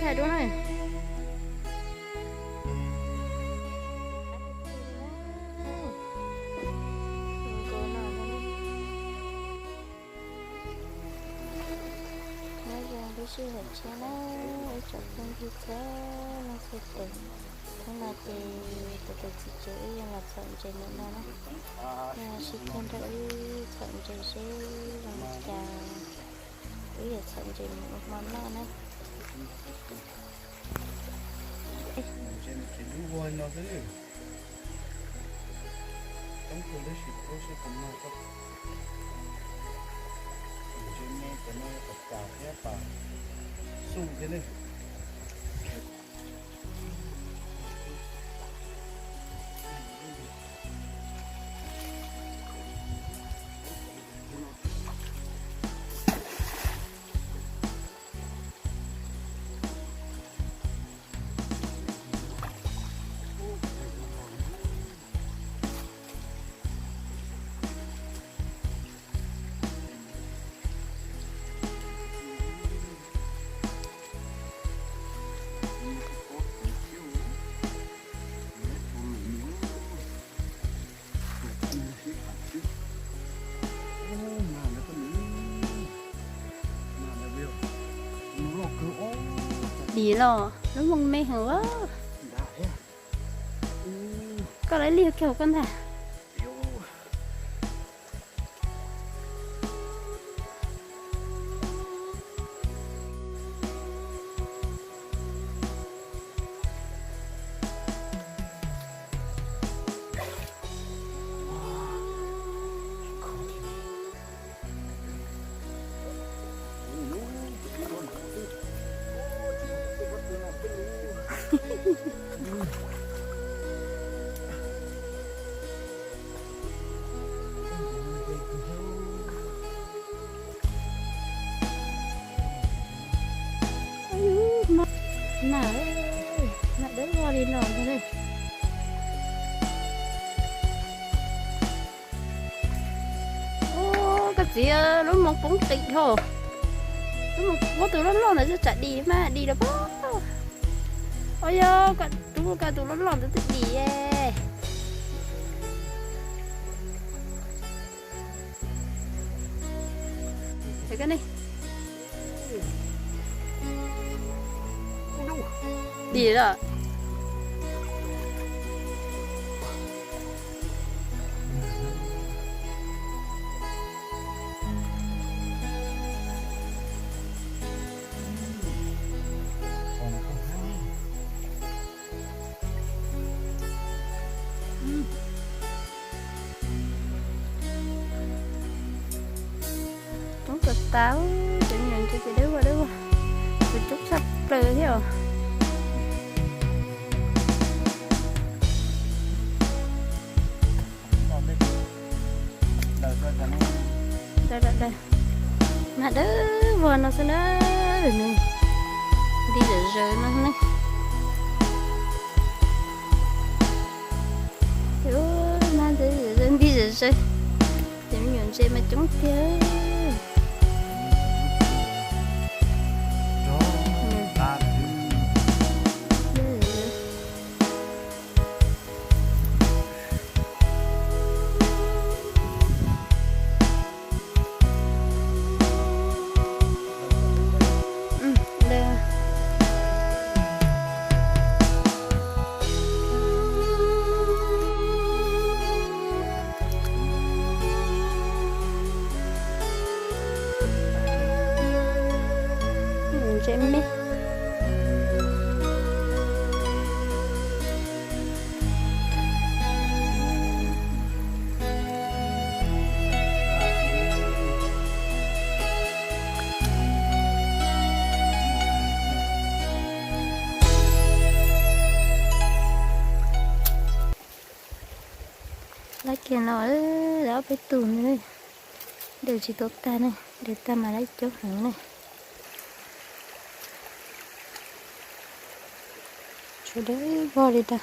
Thaij dua na. Nyob zoo lub sij hawm tshiab na, ib tsoom phooj ywg txhua leej txhua tus. Hnub no ces kuv tus txiv tsev wb yuav los txhom ntses ntawm no na. Nej sib cog nrog wb txhom ntses seb zoo li cas, wb yuav txhom ntses mus ua hmo noj na. Dim los lub moo me heev a. Koj lawv liag kiag koj ntag. Nas, nas dawb vog li no ntag. Ub, koj txiv, lub moo poob qis dhau. Lub moo, muab tus loj loj ntawd tsam dim mas dim lawm pob. Ua yog koj rub koj tus loj loj ntawd twb dim. Dim lawm. Coob kawg tas, cov me nyuam ntses ces dawb vog dawb vog, coob tshaj plaws thiab os. Nas dawb vog no xwb na, nti zawm zaws no ne. Nas dawb vog nti zawm zaws, ces me nyuam ntses mas coob tiag. Ntses me. Lab kiag no, lawv ob peb tug no, daws tsis tau tag ne, daws tag mas lawv coob heev ne. Tshuav dawb vog li ntag.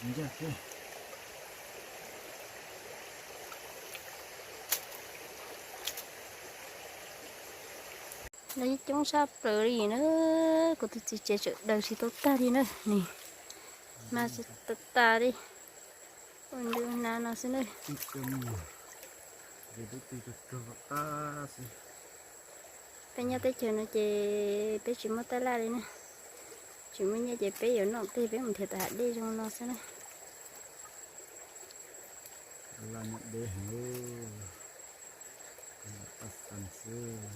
Lawv coob sab plaws li na, kuv tus txiv tsev tseem daws tsis tau tag li na, nim mas tsis tau tas li, ua ntu na no xwb na. Peb nyob teb chaws no ces peb tsis muaj tab laj li na, tsis muaj nyiaj ces peb yuav noj tej peb mus nrhiav tom hav dej zoo no xwb na. Laj nyob deb heev, paj xees xwb.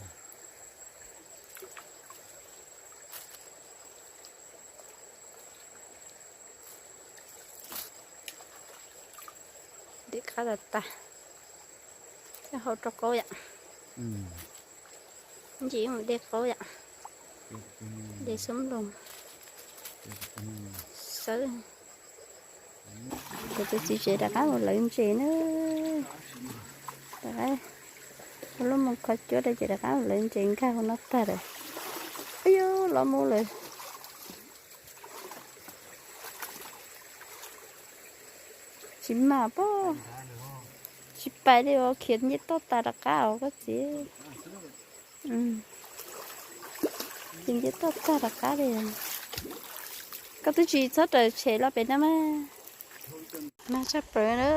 Dej qab tas tas, hau rau qaub yom. Ntsis mus de qaub yom, de xub nploos xawb. Kuv tus txiv tsev rov qab mus lawv ntses na, rov qab ua lub moo kho cuab rau ces rov qab mus lawv ntses nkag hauv no tag lawm. Ib yog los mus lawm. Tsis mam pob, tsis pais li os, khiav nce toj tas rov qab os koj txiv. Khiav nce toj tas rov qab li. Koj twb tsis txhob raws tshem los pem no mas. Mag tshaj plaws na.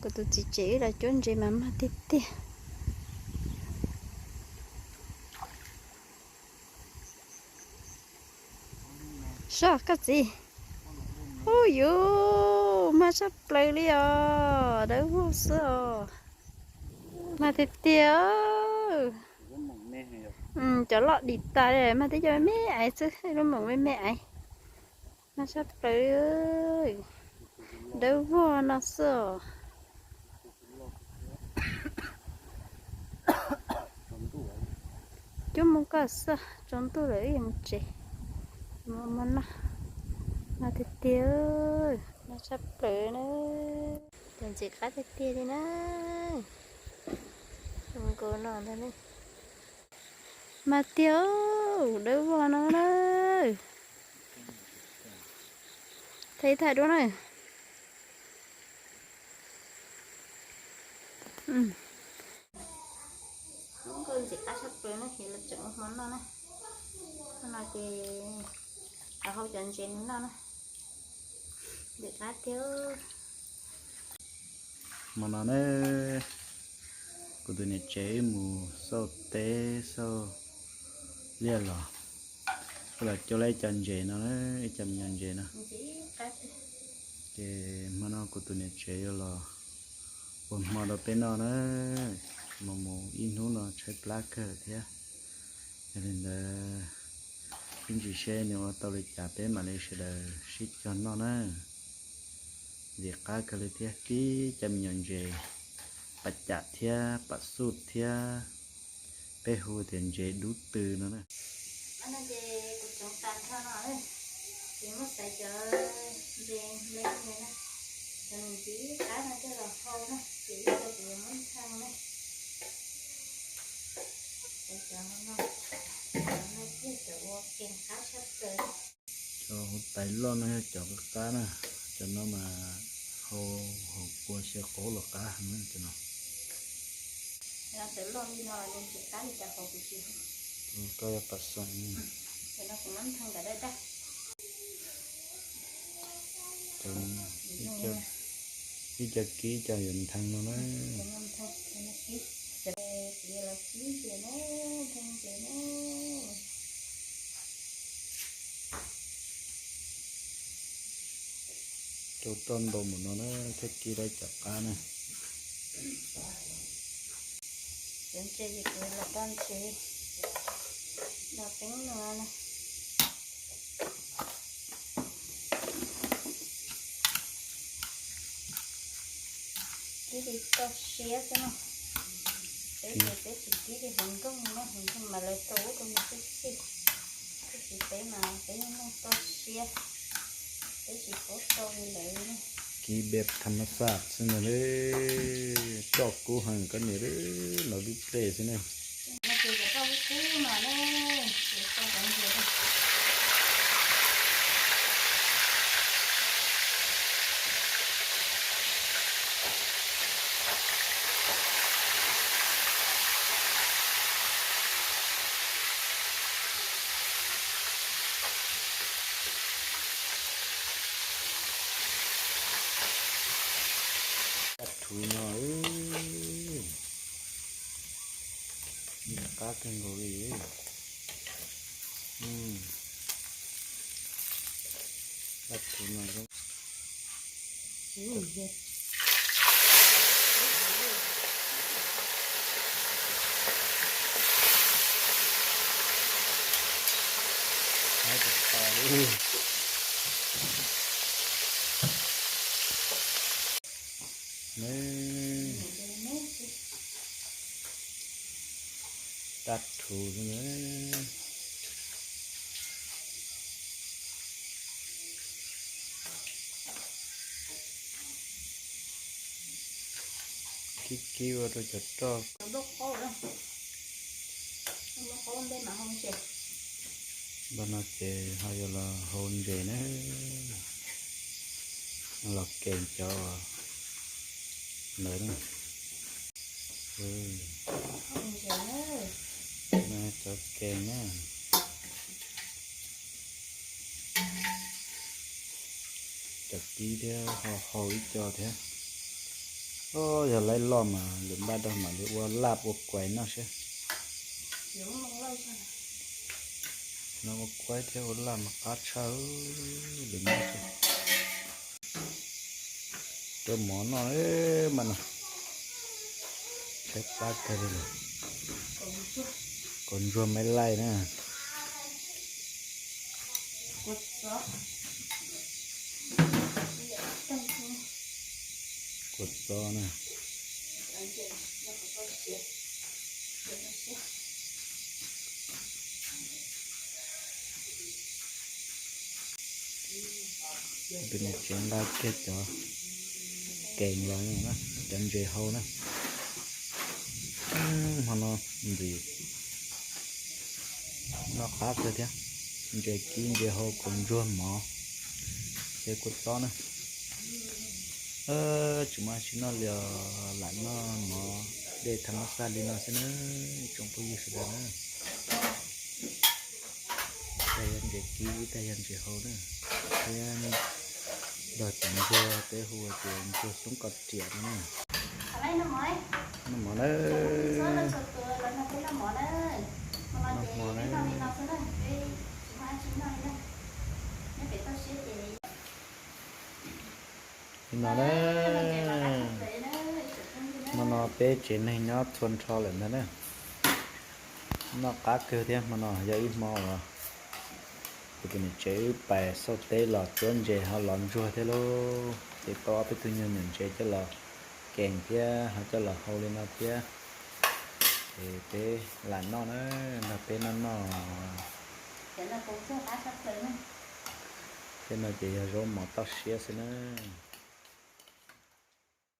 Kuv tus txiv tsev wb los cuab ntses mas mag tiag tiag. Soj koj txiv. Hu yuv, mag tshaj plaws li os, dawb vog xwb os. Mag tiag tiag. Cov loj dim tas, mag tib co me me aiv xwb, lub moom me me aiv. Mag tshaj plaws, dawb vog no xwb os. Cuab moo koj xwb, tsaus ntuj lawm wb yuav mus tsev, mus mov noj. Mag tiag tiag, mag tshaj plaws na. Cov ntses qab tiag tiag li na. Zoo nkaus no ntag ne. Mag tiag, dawb vog no na. Thaij thaij dua na. Lub nkauj ntxim qab tshaj plaws na, ces los tseem ua hmo noj na. Hmo no ces los hau cov ntses noj na. Ntxim qab tiag. Hmo no ne, kuv tus niam tsev wb mus xauj teb xauj liaj los, wb los cuab lawm ib co ntses no, ib co me nyuam ntses no. Ces hmo no kuv tus niam tsev yuav los ua hmo rau peb noj na. Mus mus ib hnub no tshaib plab kawg thiab. Yog li ntawd, ib ntsis seb nws ua tau li cas peb mam li sawv daws sib cog noj na. Ntxim qab kawg li thiab, tib co me nyuam ntses pam cam thiab pam xuj thiab, peb hu tias ntses dub tw no na. Ces kuv tsoov tas nrho no, ces muab xaiv cov ntses nplej na, cov ntses qab no coj los hau na, ces ib co kuv yuav muab ntxhee na. Xaiv cov no, cov no thiaj cov ua keeg qab tshaj plaws. Cov huv tais loj no yog cov qab qab na, cov no mas hau hauv kua xyaw qaub los qab heev na cov no. Cov loj li no los tsis qab li cov hauv kuv tsis. Koj yog pas xeem. Cov no kuv muab ntxhee kom daj daj. Ib co kib co yuav ntxhee no na. Kuv yuav los kib ntses na, ntxhee ntses na. Rau toj ntoo mus no na, thiaj kib tau cov qab na. Cov ntses ces kuv los toj ntses, los teeb no na. Kib li toj siab xwb no. Peb ces peb tsis kib li hauv nrooj na, hauv nrooj mas lawv tau ub rau nws xwb xwb. Tab sis peb mas peb yeej muaj toj siab, peb tsis paub tau li lawv na. Kib npe tham mas xaj xwb no, toj kub heev koj niam, los lub plej xwb ne. No ces cov toj kub kub no ne, ces tau cov ntses. Li no, qab kawg nkaus li. Tab tus no Tab tus no. Kib kib ua rau cov roj. Npaj no ces ho yuav los hau ntses na, los kees cov ntawd na. Cov kees na. Cov kib thiab ho hau ib co thiab. Yog laib loj mas lwm npaj rau mam li ua laj ua kuaib noj seb. No ua kuaib thiab ua laj mas qab tshaj, lwm npaj rau mov noj mas no. Tshaib plab kawg li lawm. Kaus ntsuag maiv laij na. Kua txob na. Tus niam tsev nqa kiag cov kees los, cov ntses hau na. Hmo no ntxim noj qab kawg thiab. Ntses kib ntses hau kaus ntsuag mov thiab kua txob na. Tsis muaj tsis noj li os, lam noj mov dej thaj mab xaj li no xwb na, tsoom phooj ywg sawv daws na. Ib tag yog ntses kib, ib tag yog ntses hau na. Thiab nrog cov ntsuag peb hu tias ntsuag xyoob koj riam no na. Noj mov na. Noj mov na. Li no na. Hmo no peb tsev neeg nyob txhua nrho lawm ntag na. Noj qab kawg thiab, hmo no yog ib hmo uas kuv tus niam tsev wb pais xauj teb los cuab ntses ho lov ntsuag thiab lauj. Ces tau ob peb tug nyuag nyuam ntses coj los kees thiab ho coj los hau li no thiab. Ces peb lam noj na, nrog peb noj noj. Thiab no ces yog zaub mov toj siab xwb na.